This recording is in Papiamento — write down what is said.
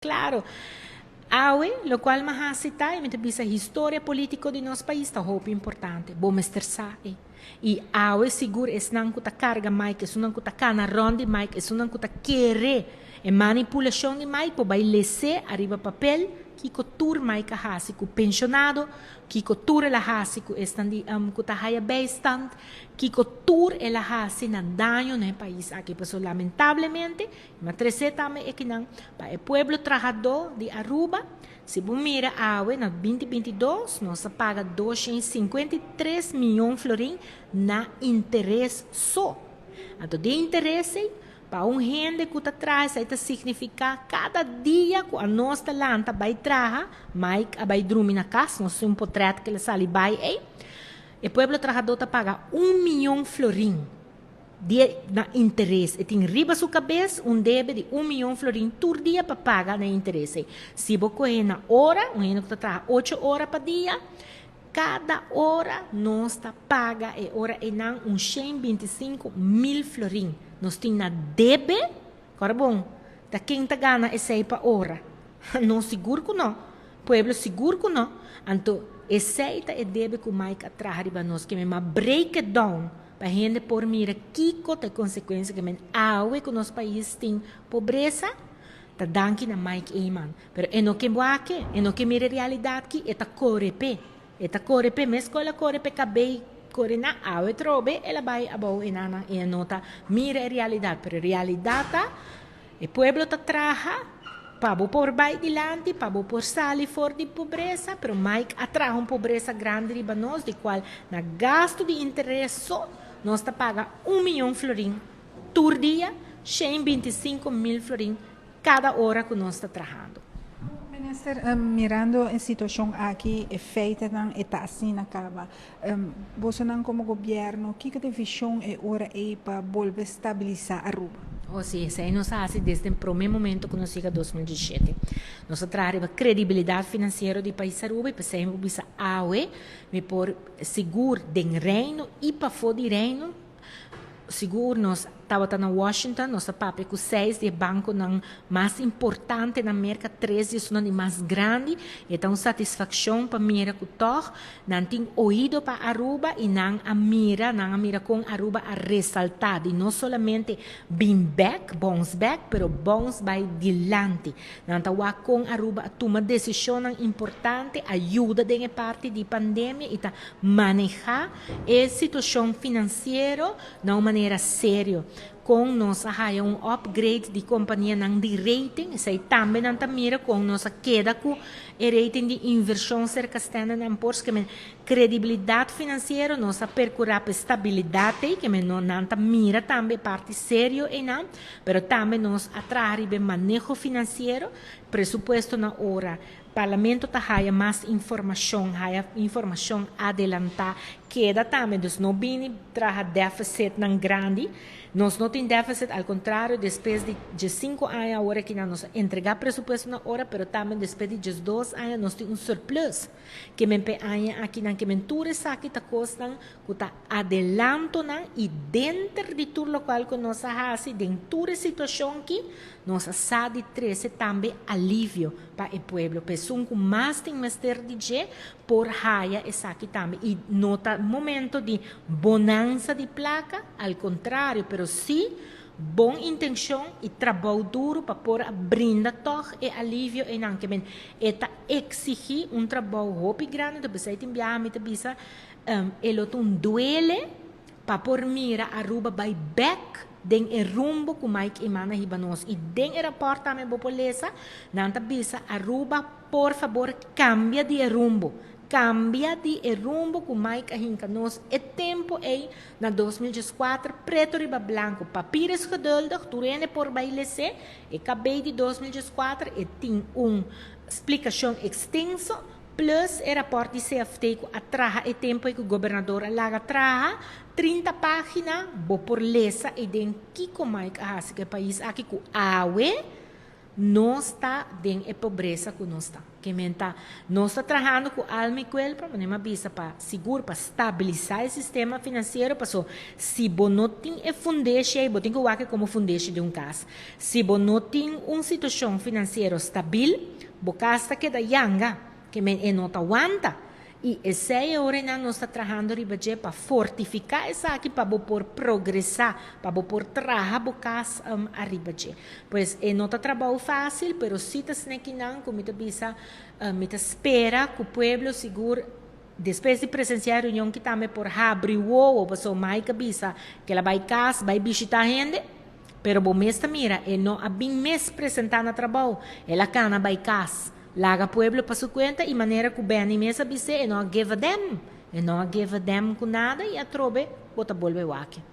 Claro. Awe, locual mi a haci ta, y mi ta bisa historia politico di nos pais ta hopi importante. Bo mester sa e. Y awe sigur esnan cu ta carga Mike, esunnan cu ta cana rond di Mike, esunnan cu ta kere e manipulacion di Mike por bay lese ariba papel kico tur Mike a haci cu pensionado, kico tur el a haci cu esnan di cu ta haya bijstand, kico tur el a haci na daño na e pais aki. Pasobra lamentablemente Ma trese tambe ekinan pa e pueblo trahadó di Aruba. Si bo mira awe na 2022 nos a paga 253 miyon florin na interes so. Anto di interes ei, pa un hende ku ta traha esei ta signifiká kada dia ku anos ta lanta bai traha, Mike a bai drumi na kas, nos tin un potrèt ku el a sali bai ei, e pueblo trahadó ta paga un miyon florin. Di e na interes. E tin riba su kabes un debe di un miyon florin tur dia pa paga na e interes ei. Si bo kohe na ora, un hende ku ta traha ocho ora pa dia, kada ora nos ta paga e ora einan un 125.000 florin. Nos tin na debe, kòrda bon, ta ken ta gana esei pa ora? Nos sigur ku no. Pueblo sigur ku no. Anto esei ta e debe ku Mike a traha riba nos, ke mi a break it down. Pa hende por mira kiko ta e konsekuensia ke men awe ku nos pais tin pobresa, ta danki na Mike Eman. Pero e no ke wak-e, e no ke mira e realidat ki, e ta kore p'e. E ta kore p'e, mes ku el a kore p'e kabei kore na awe trobe el a bai abou e nan i e no ta mira e realidat. Pero e realidat ta, e pueblo ta traha pa bo por bai dilanti, pa bo por sali for di pobresa, pero Mike a traha un pobresa grandi riba nos, di cual na gasto di interes so nos ta paga un miyon florin tur dia, 125.000 florin cada ora cu nos ta trahando. Minister, mirando e situacion aki, e feitenan e ta asina caba. Bosonan como gobierno, kico ta e vision e ora ey pa bolbe stabilisa Aruba? Oh si, esey nos a haci desde e prome momento cu nos yega 2017. Nos a traha riba credibilidad financiero di pais Aruba y pesey mi por bisa awe mi por sigur den Reino y pafo di Reino, sigur nos tabata na Washington, nos a papia cu seis di e banconan mas importante na Merca, tres di esunnan di mas grandi. E ta un satisfaccion pa mira cu tog nan tin oido pa Aruba y nan a mira, nan a mira con Aruba a resalta di no solamente bin bek, bounce back, pero bounce bay dilanti. Nan ta wak con Aruba a tuma decisionnan importante, a yuda den e parti di pandemia y ta maneha e situacion financiero na un manera serio. Con nos a haya un upgrade di companianan di rating, esey tambe nan ta mira con nos a keda cu e rating di inversion cerca Standard and Poor's, ke men credibilidad financiero, nos a percura pa e stabilidad ey, ke men no nan ta mira tambe e parti serio eynan, pero tambe nos a traha riba e maneho financiero, presupuesto na ora. Parlamento ta haya mas informacion, haya informacion adelanta, keda tambe, dus no bini traha deficitnan grandi. Nos no tin deficit, al contrario, despues di 15 aña awor aki nan nos a entrega presupuesto na ora, pero tambe despues di 12 aña nos tin un surplus. Ke men p'e aña aki nan, ke men tur esaki ta cosnan cu ta adelantonan y denter di tur locual cu nos a haci den tur e situacion ki, nos a sa di trece tambe alivio pa e pueblo. Pa esun cu mas tin mester di dje por haya esaki tambe. Y no ta momento di bonanza di placa, al contrario, pero si bon intencion y trabou duro pa por a brinda tog e alivio eynan. Ke men e ta exigi un trabou hopi grandi, enton pesey tin biaha mi ta bisa e lo ta un duele pa por mira Aruba bay bek den e rumbo cu Mike Eman a hiba nos. Y den e rapport tambe bo por lesa, nan ta bisa Aruba por fabor cambia di e rumbo. Cambia di e rumbo cu Mike a hinca nos e tempo ey na 2014, preto riba blanco. Papier is geduldig, tur hende por bay lese. E KB di 2014 e tin un splicacion extenso, plus e rapport di CFT cu a traha e tempo ey cu gobernador a laga traha, 30 pagina, bo por lesa ey den kico Mike a haci cu e pais aki cu awe. Nos ta den e pobresa ku nos ta. Ke men ta, nos ta trahando ku alma i kuerpo, manera mi a bisa, pa sigur pa stabilisá e sistema finansiero, paso si bo no tin e fundeshi ei, bo tin ku wak komo fundeshi di un kas. Si bo no tin un situashon finansiero stabil, bo kas ta keda yanga, ke men e no ta wanta. I esei ora nos ta trahando riba dje pa fortifiká esaki, pa bo por progresá, pa bo por traha bo kas ariba dje. Pues e no ta trabou fásil, pero si ta snekinan, ku mi ta bisa, mi ta spera ku pueblo sigur despues di presensiá reunion ku tambe por habri wowo, paso Mike bisa ku el a bai kas, bai bishitá hende, pero bo mes ta mira, e no a bin mes presentá na trabou, el a kana bai kas. Laga pueblo pa su kuenta i manera ku Benny mes a bis'é, e no a give a damn. E no a give a damn ku nada i atrobe bo ta bolbe wak.